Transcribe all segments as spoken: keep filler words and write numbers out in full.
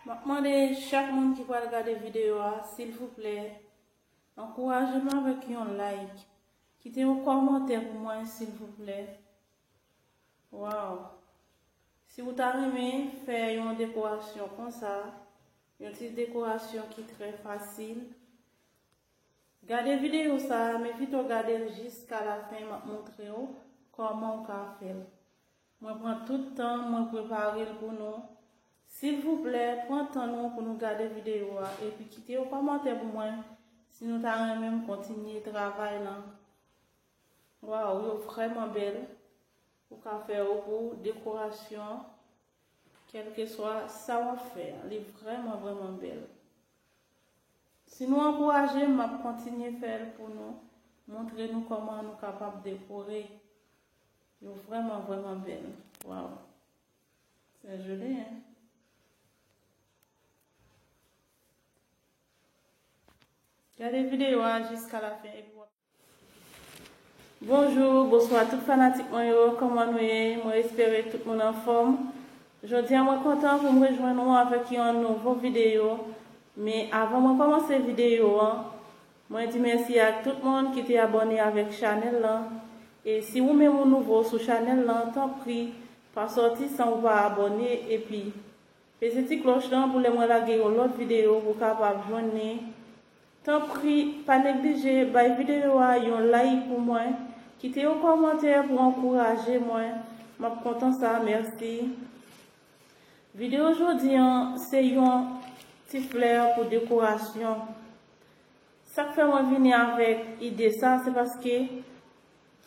M ap mande chak moun ki pral gade videyo a, silvouplè, ankouraje m avèk yon like. Kite yon kòmantè pou mwen, silvouplè. Waw! Si w ta renmen fè yon dekorasyon konsa, yon ti dekorasyon ki trè fasil, gade videyo sa a, men pito gade l jiska lafen, m ap montre w kòman w ka fè l. Mwen pran tout tan, mwen prepare l pou nou. Silvouplè, pran tan nou pou nou gade videyo a, epi kite yon kòmantè pou mwen si nou ta renmen m kontinye travay lan. Waw, yo vrèman bèl. Ou ka fè yo pou dekorasyon, kèlkeswa sa w ap fè, li vrèman, vrèman bèl. Si nou ankouraje m, m ap kontinye fè l pou nou, montre nou kòman nou kapab dekore. Yo vrèman, vrèman bèl. Waw. C'est joli, hein? Gade videyo a jiska lafen epi w ap Bonjou, bonswa tout fanatik mwen yo, kòman nou ye? Mwen espere tout moun anfòm. Jodi a mwen kontan pou m rejwenn ou avèk yon nouvo videyo. Men avan mwen kòmanse videyo an, mwen di mèsi ak tout moun ki te abòne avèk chanèl lan. E si ou menm ou nouvo sou chanèl lan, tanpri, pa sòti san ou pa abòne, epi peze ti klòch lan pou lè mwen lage yon lòt videyo pou w kapab jwenn li. Tanpri, pa neglije bay videyo a yon like pou mwen, kite yon kòmantè pou ankouraje mwen. M ap kontan sa, mèsi. Videyo jodi an, se yon ti flè pou dekorasyon. Sa k fè mwen vini avèk ide sa, se paske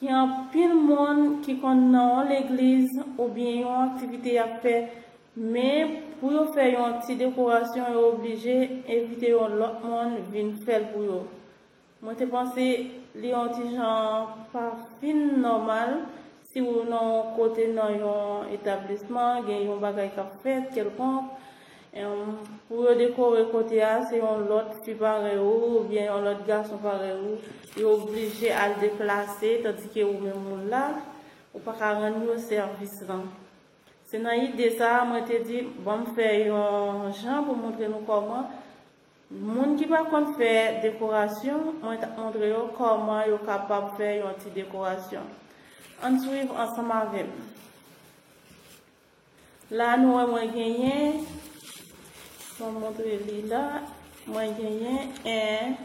gen anpil moun ki konn nan yon legliz oubyen yon aktivite y ap fè, men pou yo fè yon ti dekorasyon, yo oblije envite yon lòt moun vin fè l pou yo. Mwen te panse li yon ti jan pa fin nòmal si w nan yon kote, nan yon etablisman, gen yon bagay k ap fèt kèlkonk, Em, pou yo dekore kote a, se yon lòt fi parèy ou, oubyen yon lòt gason parèy ou, yo oblije al deplase, tandike ou menm ou la, ou pa ka rann yo sèvis lan. Se nan ide sa a, mwen te di, ban m fè yon jan pou montre nou kòman. Moun ki pa konn fè dekorasyon, mwen t ap montre yo kòman yo kapab fè yon ti dekorasyon. Ann swiv ansanm avè m. La, nou wè mwen genyen, mwen montre li la, mwen genyen en,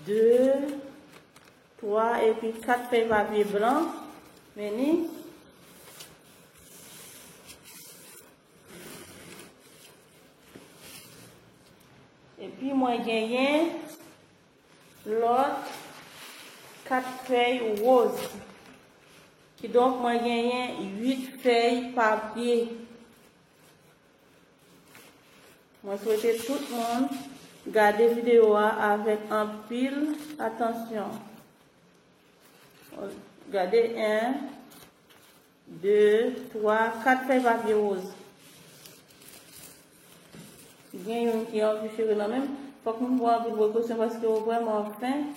de, twa epi kat fèy papye blan. Men ni. Epi mwen genyen lòt kat fèy woz. Kidonk, mwen genyen uit fèy papye. Mwen swete tout moun gade videyo a avèk anpil atansyon. Gade en, de, twa, kat fèy papye woz. Gen youn ki anvi chire nan men m. Fòk nou pran anpil prekosyon paske yo vrèman fen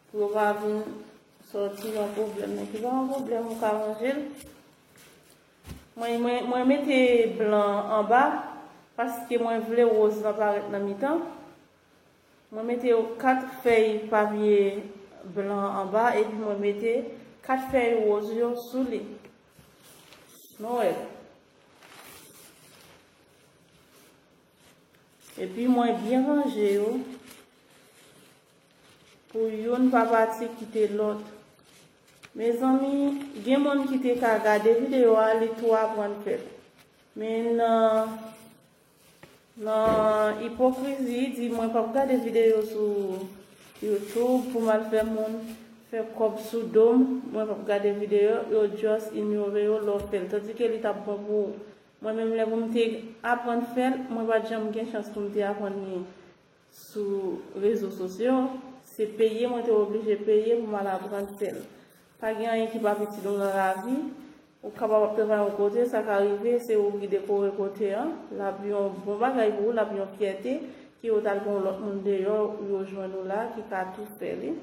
pou yo pa vin sòti yon pwoblèm. Men ki pa yon pwoblèm, ou ka ranje l. Mwen, mwen, mwen mete blan anba paske mwen vle woz lan parèt nan mitan. Mwen mete kat fèy papye blan anba epi mwen mete kat fèy woz yo sou li. Nou wè. Epi mwen byen ranje yo pou youn pa pati kite lòt. Mezanmi, gen moun ki te ka gade videyo a, li tou aprann fè l. Men nan Nan ipokrizi, di mwen p ap gade videyo sou YouTube pou m al fè moun fè kòb sou do m. Mwen p ap gade videyo, yo just inyore yo lè w fè l. Tandike li t ap bon pou ou. Mwen menm lè pou m te aprann fè l, mwen pa t janm gen chans pou m te aprann li sou rezo sosyo. Se peye mwen te oblije peye pou m al aprann fè l. Pa gen anyen ki pa pitit ou nan lavi. Ou kapab ap travay yon kote, sa ka rive, se ou ki dekore kote an. L ap yon bon bagay pou ou, l ap yon fyète, ke yo t al gen yon lòt moun deyò, yo jwenn ou la, ki ka tou fè li.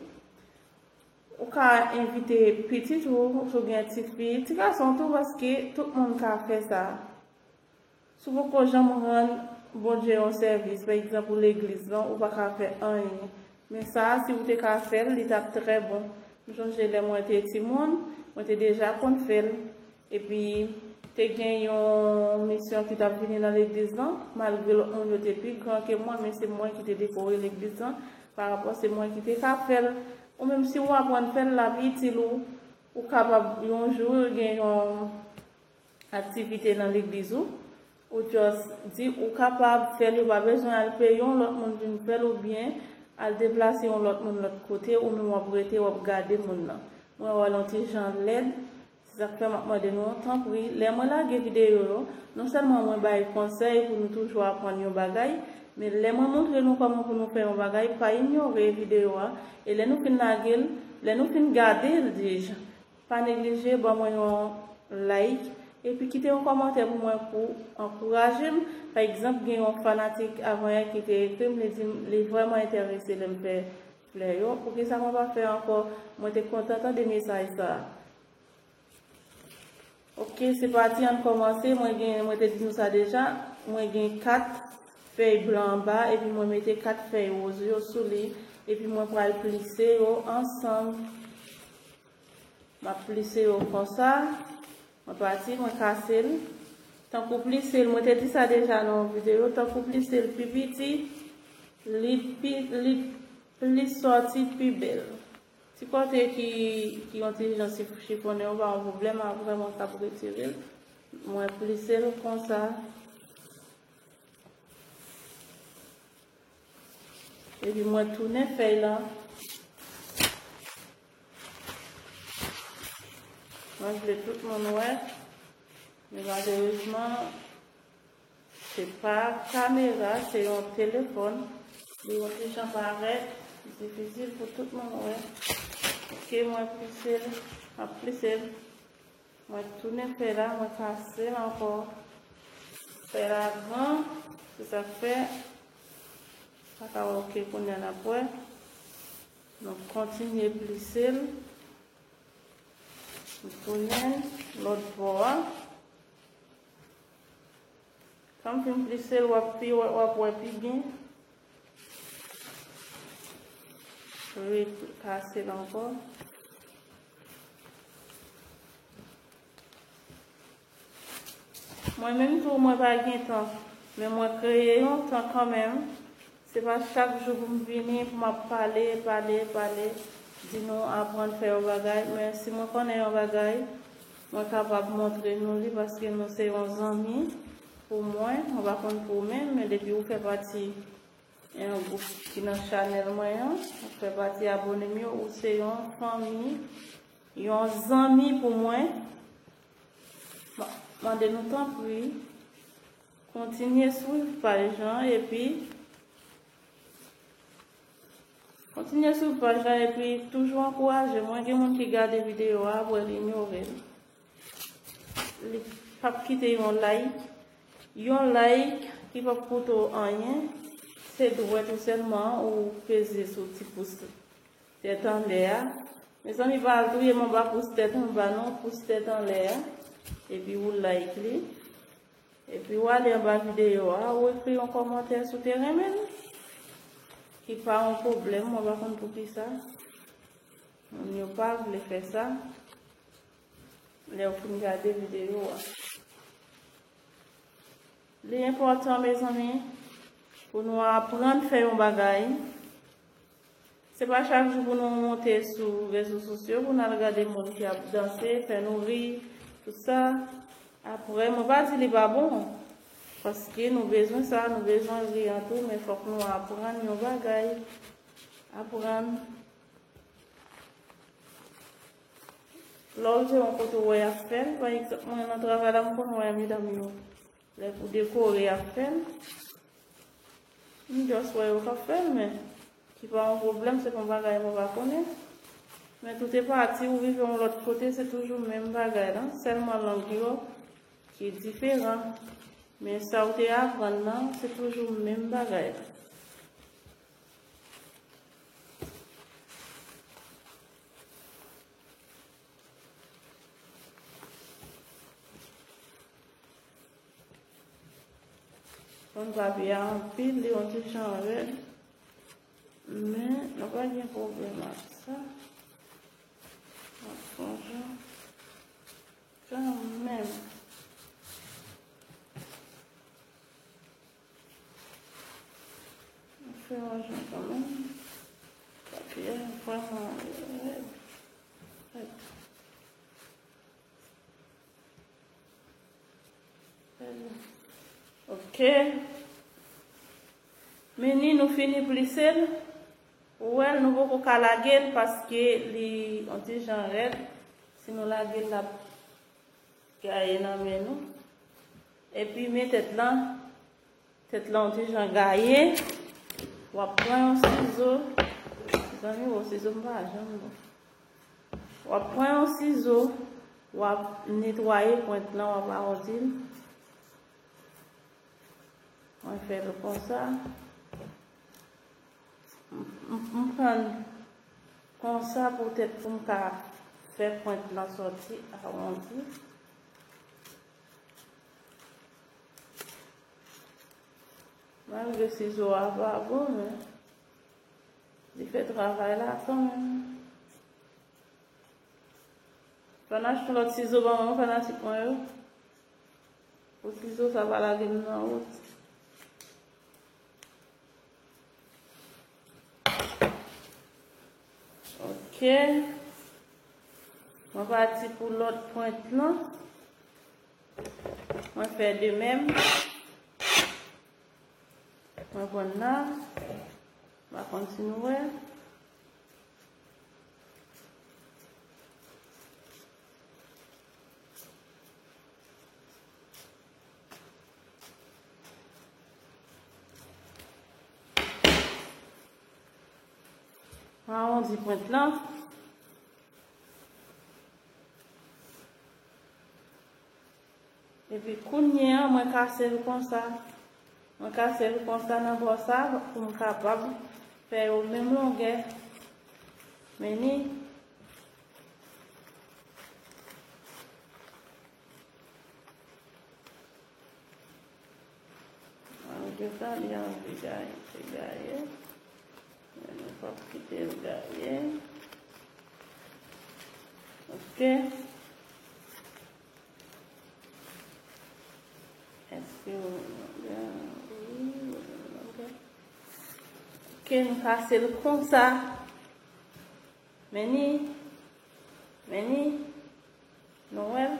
Ou ka envite pitit ou, si w gen ti fi, ti gason tou, paske tout moun ka fè sa. Si w poko janm rann Bondye yon sèvis, pa egzanp, ou legliz lan, ou pa ka fè anyen. Men sa a, si w te ka fè l, li t ap trè bon. M sonje lè mwen te timoun, mwen te deja konn fè l. Epi, te gen yon misyon ki t ap vini nan legliz lan, malgre lòt moun yo te pi gran ke mwen, men se mwen ki te dekore legliz lan, pa rapò se mwen ki te ka fè l. Ou menm si w aprann fè l, l ap itil ou, ou kapab yon jou gen yon aktivite nan legliz ou, ou just di ou kapab fè l, ou pa bezwen al peye yon lòt moun vin fè l, oubyen al deplase yon lòt moun lòt kote, ou menm w ap rete, w ap gade moun nan. Mwen wè l yon ti jan lèd, se sa k fè m ap mande nou, tanpri, lè mwen lage videyo yo, non sèlman mwen bay konsèy pou nou toujou aprann yon bagay, men lè mwen montre nou kòman pou nou fè yon bagay, pa inyore videyo a, e lè nou fin lage l, lè nou fin gade l, dij, pa neglije ban mwen yon like, epi kite yon kòmantè pou mwen pou ankouraje m. Pa egzanp, gen yon fanatik avan yè ki te ekri m, li di m li vrèman enterese lè m fè flè yo. Poukisa mwen pa fè ankò? Mwen te kontan tande mesaj sa a. Ok, se pati, ann kòmanse. Mwen gen, mwen te di nou sa deja. Mwen gen kat fèy blan anba, epi mwen mete kat fèy woz yo sou li, epi mwen pral plise yo ansanm. M ap plise yo konsa. Mwen pati, mwen kase l. Tankou plise l, mwen te di sa deja nan yon videyo, tankou plise l pi piti, li pi, li plis sòti pi bèl. Ti kote ki, ki yon ti jan si-, chifonnen yo pa yon pwoblèm, apre mwen k ap retire l. Mwen plise l konsa. Epi mwen tounen fèy la. Mwen vle tout moun wè. Men malerezman, se pa kamera, se yon telefòn. Li yon ti jan parèt difisil pou tout moun wè. Ok, mwen plise l, m ap plise l. Mwen tounen fèy la, mwen kase l ankò. Fèy la gran, se sa k fè. Pa ka wè, ok, kounye a n ap wè. Nou kontinye plise l. Nou tounen lòt bò a. Kan m fin plise l, w ap pi, w ap wè pi byen. Rekase l ankò. Mwen menm tou, mwen pa gen tan, men mwen kreye yon tan kanmenm. Se pa chak jou pou m vini, pou m ap pale, pale, pale, di nou aprann fè yon bagay. Men si mwen konnen yon bagay, mwen kapab montre nou li, paske nou se yon zanmi pou mwen. Mwen pa konn pou ou menm, men depi ou fè pati yon gwoup ki nan chanèl mwen an, ou fè pati abone m yo, ou se yon fanmi, yon zanmi pou mwen. Ma-, mande nou tanpri, kontinye swiv paj lan, epi kontinye swiv paj lan, epi toujou ankouraje mwen. Gen moun ki gade videyo a, apre l inyore l. Li p ap kite yon like. Yon like ki p ap koute w anyen. Se dwèt ou sèlman ou peze sou ti pous tèt anlè a. Mezanmi, pa al touye m anba pous tèt anba non, pous tèt anlè a. Epi ou like li. Epi w ale anba videyo a, ou ekri yon kòmantè si w te renmen l. Ki pa yon pwoblèm, mwen pa konn poukisa moun yo pa vle fè sa lè w fin gade videyo a. Li enpòtan, mezanmi, pou nou aprann fè yon bagay. Se pa chak jou pou nou monte sou rezo sosyo pou n al gade moun ki ap danse, fè nou ri, tout sa. Apre, mwen pa di li pa bon, paske nou bezwen sa, nou bezwen ri an tou, men fòk nou aprann yon bagay. Aprann. Lè w se yon kote w wè y ap fè l, pa egzanp, mwen nan travay la, m konn wè medam yo. Lè pou dekore y ap fè l. M just wè yo k ap fè l, men ki pa yon pwoblèm, se pa yon bagay mwen pa konnen. Men tout e pati, ou rive yon lòt kote, se toujou menm bagay la, sèlman lang yo ki diferan. Men sa w te aprann nan, se toujou menm bagay la. Papye a anpil, li yon ti jan rèd. Men, nou pa gen pwoblèm ak sa. N ap fè yon jan. Kanmenm. N ap fè yon jan kanmenm. Papye a vrèman rèd. Rèd. Ok. Men ni nou fini plise l. Ou wè l, nou poko ka lage l paske li yon ti jan rèd. Si nou lage l, l ap gaye nan men nou. Epi men tèt lan. Tèt lan yon ti jan gaye. W ap pran yon sizo. Zanmi, bon, sizo m pa janm bon. W ap pran yon sizo, w ap netwaye pwent lan, w ap awondi l. Mwen fè l konsa. M, m, m pran l konsa poutèt pou m ka fè pwent lan sòti awondi. Malgre sizo a pa bon, men li fè travay la kanmenm. Fè n achte lòt sizo ban mwen, fanatik mwen yo. Pou sizo sa pa lage m nan wout. Ok. Mwen pati pou lòt pwent lan. Mwen fè de menm. Mwen pran la. M pa konn si nou wè. Mwen awondi pwent lan. Epi kounye a, mwen kase l konsa. Mwen kase l konsa nan bò sa pou m kapab fè yo menm longè. Men ni. Malgre sa, li anvi gaye, se gaye. Men nou p ap kite l gaye. Ok. Èske ou... Wi, ou... Ok, nou kase l konsa. Men ni, men ni, nou wè l.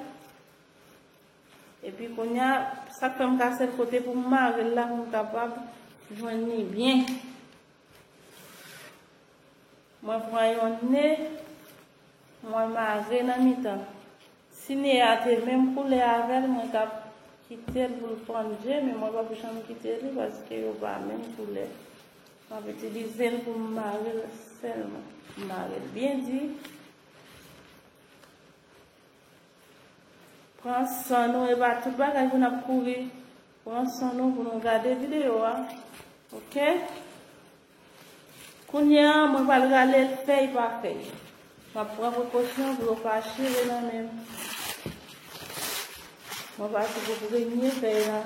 Epi kounye a, sa k fè m kase l kote pou m mare l la, pou m kapab jwenn li byen. Mwen pran yon ne, mwen mare nan mitan. Si ne a te menm koulè avè l, mwen t ap kite l pou l fann je, men mwen p ap janm kite li paske yo pa menm koulè. M ap itilize l pou m mare l sèlman. M mare l byen di. Pran san nou, e pa tout bagay pou n ap kouri. Pran san nou pou nou gade videyo a. Ok? Kounye a, mwen pral rale l fèy pa fèy. M ap pran prekosyon pou yo pa chire nan men m. Mwen pati pou premye fèy la.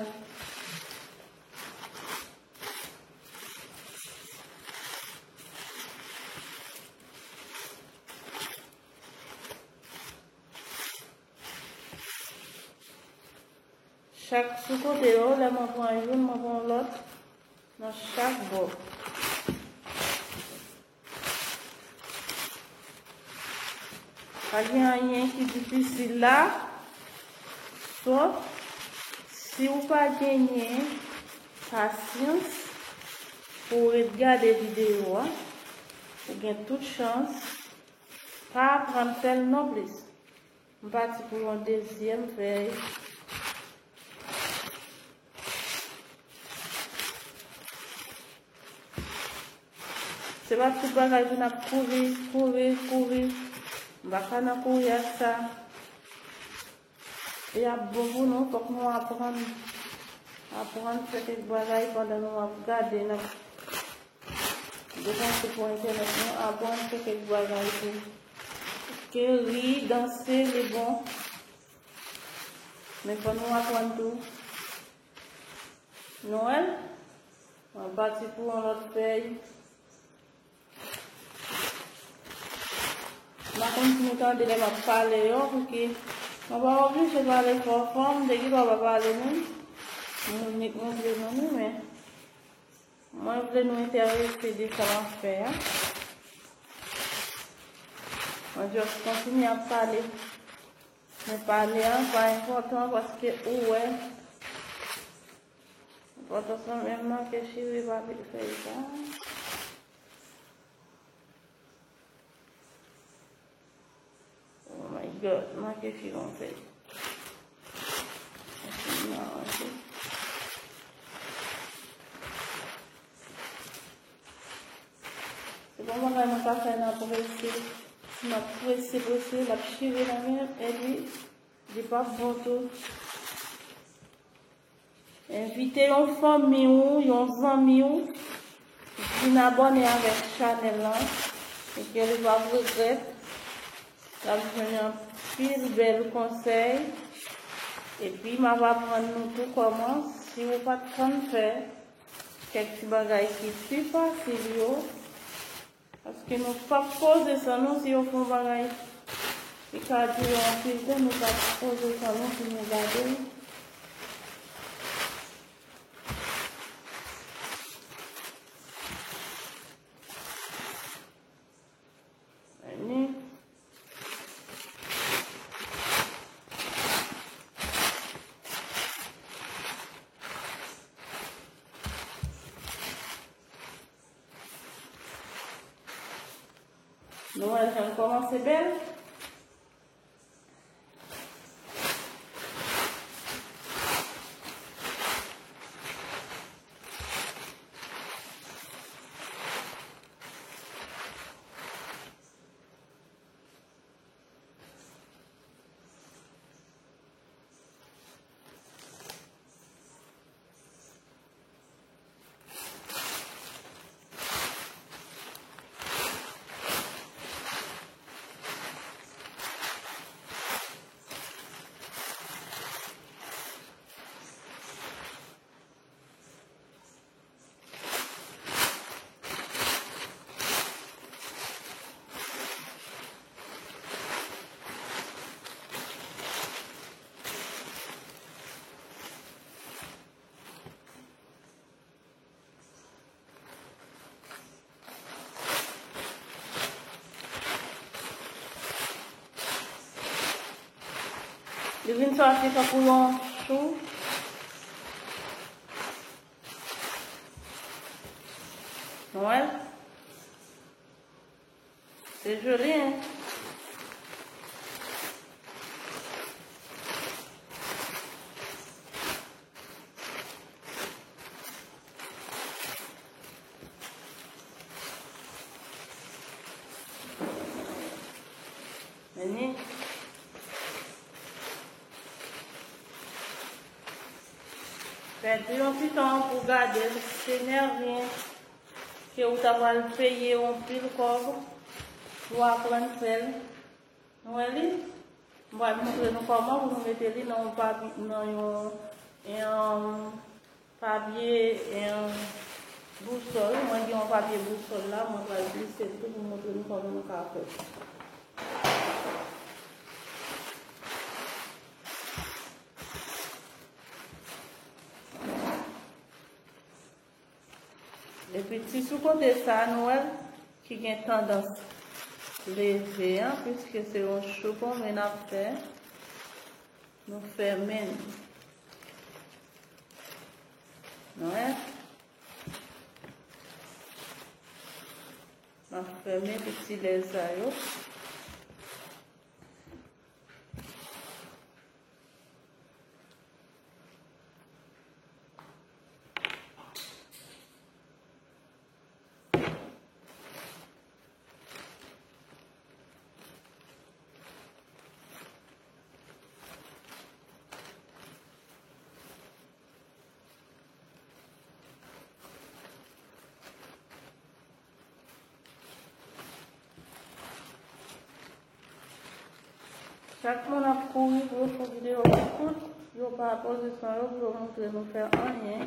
Chak sou kote yo, lè mwen pran youn, mwen pran lòt nan chak bò. Pa gen anyen ki difisil la, sòf si w pa genyen pasyans pou w ret gade videyo a, ou gen tout chans pa aprann fè l nonplis. M pati pou yon dezyèm fèy. Se pa tout bagay pou n ap kouri, kouri, kouri. M pa ka nan kouri ak sa. E ap bon pou nou, fòk nou aprann, aprann fè kèk bagay pandan nou ap gade, n ap depanse pou entènèt nou, aprann fè kèk bagay tou. Ke ri, danse, li bon. Men fò nou aprann tou. Nwèl. Mwen pati pou yon lòt fèy. M pa konn si nou tande lè m ap pale yo, pouki mwen pa oblije pale fò fò, m te gentan pa pale menm. Mwen nik mwen vle nou, men mwen vle nou enterese de sa m ap fè a. Mwen just kontinye ap pale. Men pale a pa enpòtan paske ou wè. Enpòtan sa menm make chire pa vin fè sa. Oh my God, make chire yon fè. Se pa bagay mwen ka fè nan prese. Si m ap prese, prese, l ap chire nan men m, epi li p ap bon tou. Envite yon fanmi w, yon zanmi w, vin abòne avèk chanèl lan, e ke li p ap regrèt. L ap jwenn anpil bèl konsèy. Epi m ap aprann nou tou kòman, si ou pa t konn fè kèk ti bagay ki pi fasil yo, paske nou p ap poze san nou, si yo fè yon bagay ki ka dire anpil tan, nou p ap poze san nou pou nou gade l. Vini. Nou wè jan l kòmanse bèl. Li vin sòti tankou yon chou. Nou wè l? Se joli, hein? Vini. Pèdi yon ti tan pou gade l, se nèvyen ke ou ta pral peye yon pil kòb pou aprann fè l. Nou wè li? M pral montre nou kòman pou nou mete li nan yon papi-, nan yon, yon papye, yon bousòl. Mwen gen yon papye bousòl la, mwen pral glise l tou pou montre nou kòman nou ka fè. Epi ti sou kote sa, nou wè l ki gen tandans leve an, piske se yon chou konbe n ap fè, nou fèmen l. Nou wè? N ap fèmen ti lè sa yo. Chak moun ap kouri pou yo fè videyo pi kout, yo pa poze san yo pou yo montre nou fè anyen.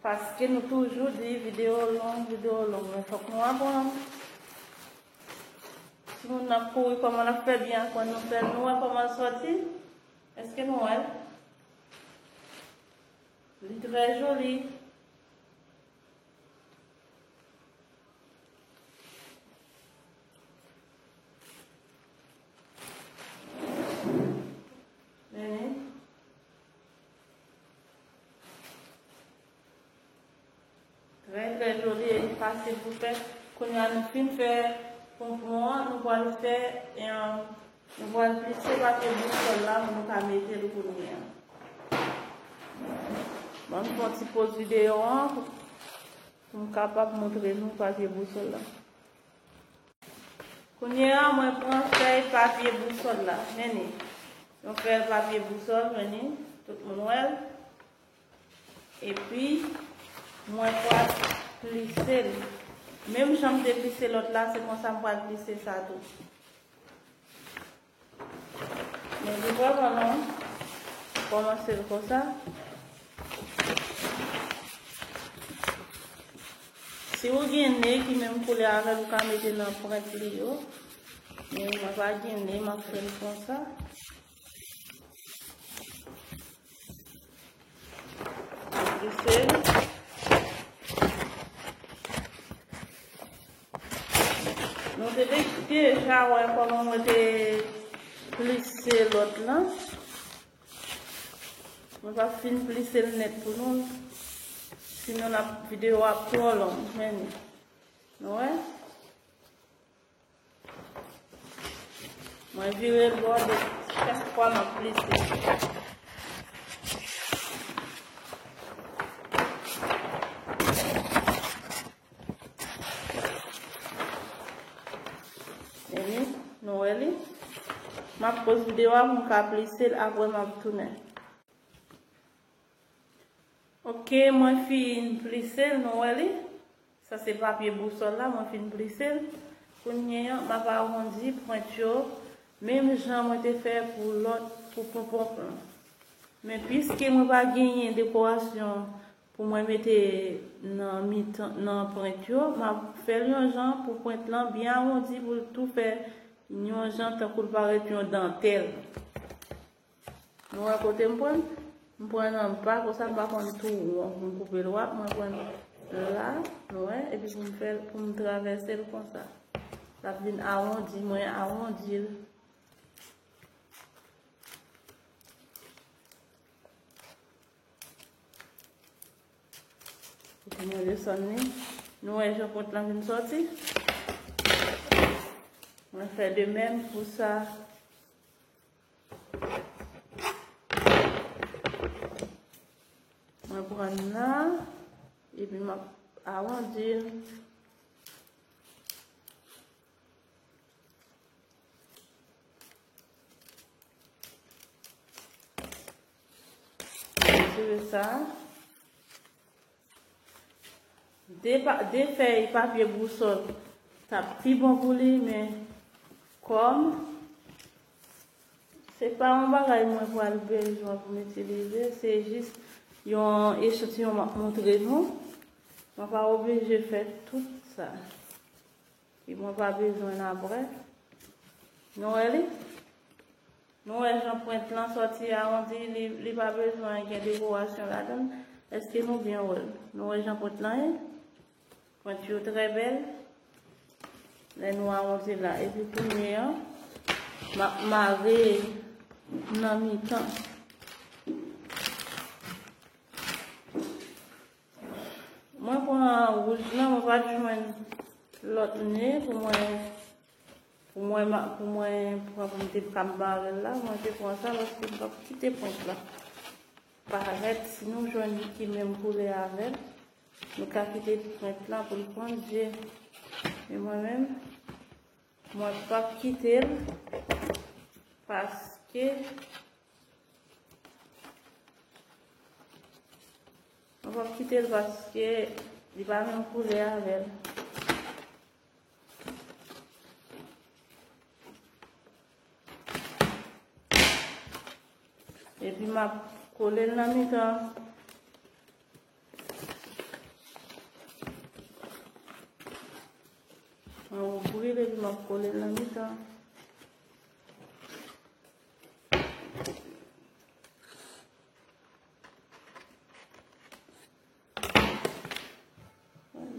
Paske nou toujou di videyo long, videyo long, men fòk nou aprann. Timoun nan ap kouri, kòman l ap fè byen aprann nou fè l, nou wè kòman l sòti? Èske nou wè l? Li trè joli. Men li. Trè, trè joli, e li fasil pou fè. Kounye a nou fin fè ponpon an, nou pral fè, e, nou pral plise papye bousòl la pou nou ka mete l kounye a. Ban m fè yon ti poz videyo an pou, pou m kapab montre nou papye bousòl la. Kounye a, mwen pran fèy papye bousòl la. Men li. Yon fèy papye bousòl, men li. Tout moun wè l. Epi, mwen pral plise l. Menm jan m te plise lòt la, se konsa m pral plise sa tou. Men li vrèman long. Kòmanse l konsa. Si w gen ne ki menm koulè avè l, ou ka mete nan pwent li yo. Men mwen pa gen ne, m ap fè l konsa. Plise l. Nou te de-, deja wè kòman mwen te plise lòt lan. Mwen pa fin plise l nèt pou nou. Sinon, n ap, videyo a ap twò long. Men, nou wè? Mwen vire l bò de chak fwa m ap plise. Men li, nou wè li. M ap poz videyo a pou m ka plise l, apre m ap tounen. Ok, mwen fin plise l, nou wè li. Sa se papye bousòl la, mwen fin plise l. Kounye a, m ap awondi pwent yo, menm jan mwen te fè pou lòt, pou ponpon an. Men piske mwen pa genyen dekorasyon pou mwen mete nan mitan, nan pwent yo, m ap fè l yon jan pou pwent lan byen awondi, pou l tou fè yon jan tankou l parèt yon dantèl. Nou wè kote m pran? M pran nan pa, konsa m pa konn tou won pou m koupe l dwat. Mwen pran la, nou wè, epi pou m fè l, pou m travèse l konsa. L ap vin awondi, mwen awondi l. Epi mwen desann li. Nou wè jan pwent lan vin sòti? Mwen fè de menm pou sa. Mwen pran la, epi m ap awondi l. Retire sa. De pa-, de fèy papye bousòl t ap pi bon pou li, men kòm se pa yon bagay mwen pral bezwen pou m itilize, se jis yon echantiyon m ap montre nou. Mwen pa oblije fè tout sa. Ki mwen pa bezwen l apre. Nou wè li? Nou wè jan pwent lan sòti awondi, li, li pa bezwen gen dekorasyon ladan l. Èske nou byen wè l? Nou wè jan pwent lan ye? Pwent yo trè bèl. Lè nou awondi la. Epi kounye a, m ap mare nan mitan. Mwen pran wouj lan, mwen pa t jwenn lòt ne pou mwen, pou mwen ma-, pou mwen pran pou m te ka mare l la. Mwen te pran sa paske m p ap kite pwent la parèt. Si nou jwenn ki menm koulè avè l, nou ka kite pwent lan pou l pran je. Men mwen menm, mwen p ap kite l paske Mwen p ap kite l paske li pa menm koulè avè l. Epi m ap kole l nan mitan. Rile li, m ap kole l nan mitan.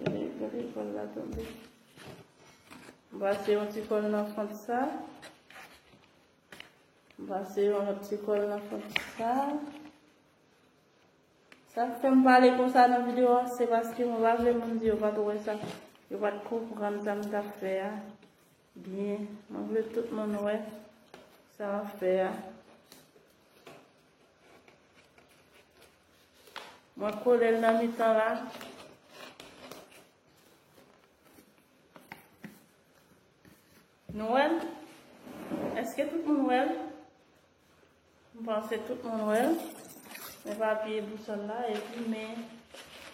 Gade, gade kòl la tonbe. M pase yon ti kòl nan fant sa. M pase yon lòt ti kòl nan fant sa. Sa k fè m pale konsa nan videyo a, se paske mwen pa vle moun di yo pa t wè sa, yo pa t konprann sa m t ap fè a byen. Mwen vle tout moun wè sa m ap fè a. Mwen kole l nan mitan la. Nou wè l? Èske tout moun wè l? M panse tout moun wè l. Men papye bousòl la, epi men,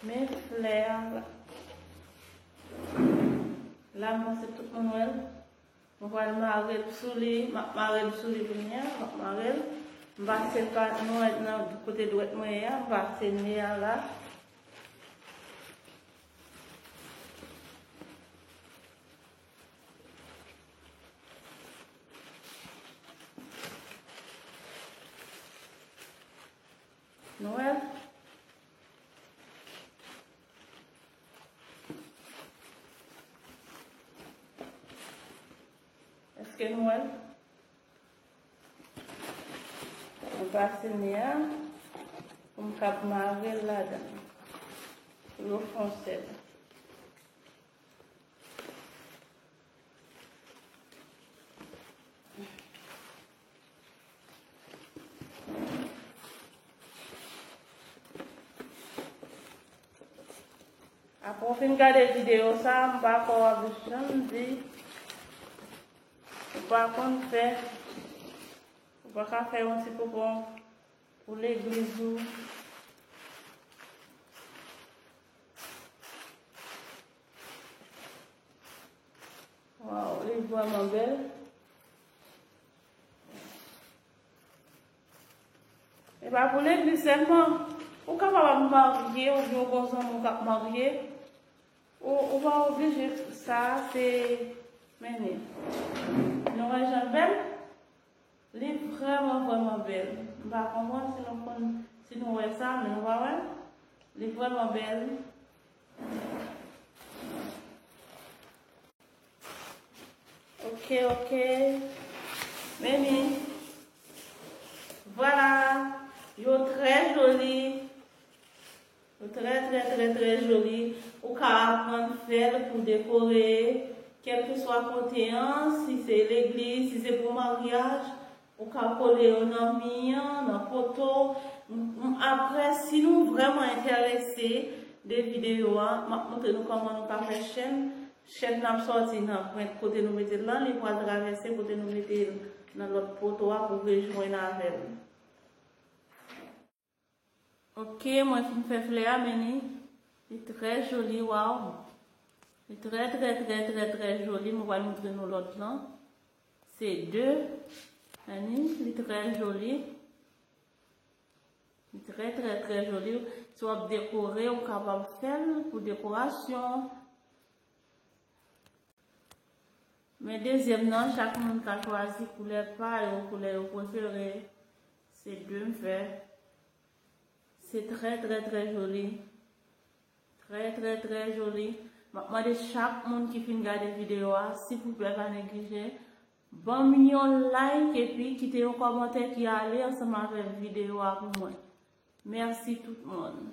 men flè a la. La, m panse tout moun wè l. Mwen pral mare l sou li, m ap mare l sou li kounye a, m ap mare l. M pase l pa, nou wè nan kote dwèt mwen ye a, m pase ne a la. Nou wè l? Èske nou wè l? Mwen pase ne a pou m kab mare l ladan. Pou yo fè yon sèl. Apre w fin gade videyo sa, m pa kwè w ap janm di, ou pa konn fè, ou pa ka fè yon ti poupon pou legliz ou. Waw, li vrèman bèl. E pa pou legliz sèlman. Ou kapab ap marye, oubyen ou gon zanmi w k ap marye. Ou, ou pa oblije sa, se mennen. Nou wè jan l bèl? Li vrèman, vrèman bèl. M pa konprann si nou konn, si nou wè sa, men nou pa wè l. Li vrèman bèl. Ok, ok. Meni. Vwala. Yo trè joli. Yo trè, trè, trè, trè joli. Ou ka aprann fè l pou dekore, kèlkeswa kote an, si se legliz, si se pou maryaj, ou ka kole yo nan mi an, nan poto. M, m, apre, si nou vrèman enterese de videyo a, m ap montre nou kòman nou ka fè chèn. Chèn nan ap sòti nan pwent kote nou mete l lan, li pral travèse kote nou mete l nan lòt poto a pou rejwenn avè l. Ok, mwen fin fè flè a, men li, li trè joli, waw. Li trè, trè, trè, trè, trè joli. Mwen pral montre nou lòt lan. Se de. Anni, li trè joli. Li trè, trè, trè joli. Si w ap dekore, ou kapab fè l pou dekorasyon. Men dezyèm nan, chak moun ka chwazi koulè pa yo, koulè yo prefere. Se de m fè. Se trè, trè, trè joli. Trè, trè, trè joli. M ap mande chak moun ki fin gade videyo a, silvouplè, pa neglije, ban m yon like epi kite yon kòmantè ki ale ansanm avèk videyo a pou mwen. Mèsi tout moun.